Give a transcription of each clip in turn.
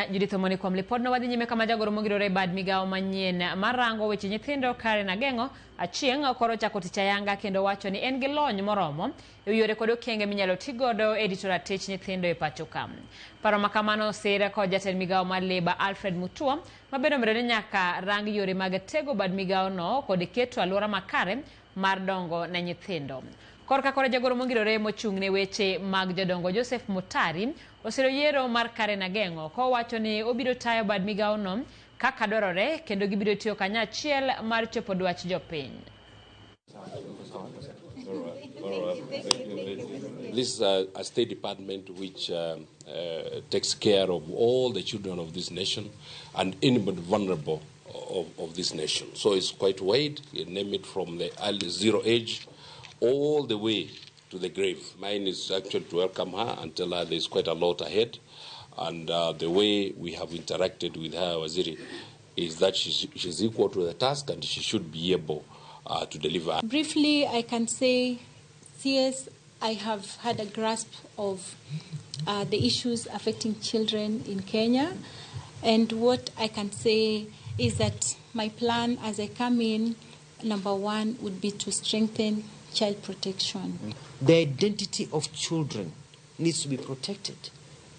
Ahinya Judith Omoni kuom lipodno. Wadhi nyime kama jagoro mongirore e bad migawo manyien mar rango weche nyithindo Karen Ageng'o Achieng' koro ochako tich ayanga kendo wacho ni en gi lony moromo e wi yore kod okenge minyalo ti godo e rito ratich nyithindo e pacho ka. Paro ma kamano osir kod jatend migawo mar Labour Alfred Mutua ma bende omedo ni nyaka rang yore mag tego bad migawo no kod keto alwora makare mar dongo ne nyithindo. Korka kore jagoro mongirore mochung' ne weche mag jodongo Joseph Mutari osiro yiero mar Karen Ageng'o kowacho ni obiro tayo bad migawo no kaka dwarore kendo gibiro tiyo kanyachiel mar chopo dwach jopiny. This is a state department which takes care of all the children of this nation and anybody vulnerable of this nation. So it's quite wide. You name it from the early zero age all the way to the grave. Mine is actually to welcome her and tell her there's quite a lot ahead. And the way we have interacted with her, Waziri, is that she's equal to the task and she should be able to deliver. Briefly, I can say, CS, I have had a grasp of the issues affecting children in Kenya. And what I can say is that my plan as I come in, number one, would be to strengthen child protection. The identity of children needs to be protected.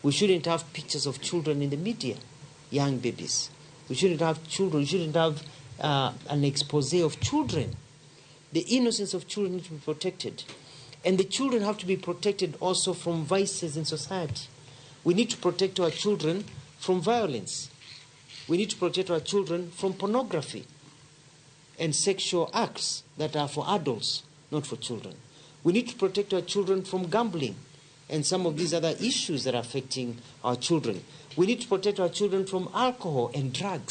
We shouldn't have pictures of children in the media, young babies. We shouldn't have children, we shouldn't have an expose of children. The innocence of children needs to be protected. And the children have to be protected also from vices in society. We need to protect our children from violence. We need to protect our children from pornography and sexual acts that are for adults, not for children. We need to protect our children from gambling and some of these other issues that are affecting our children. We need to protect our children from alcohol and drugs.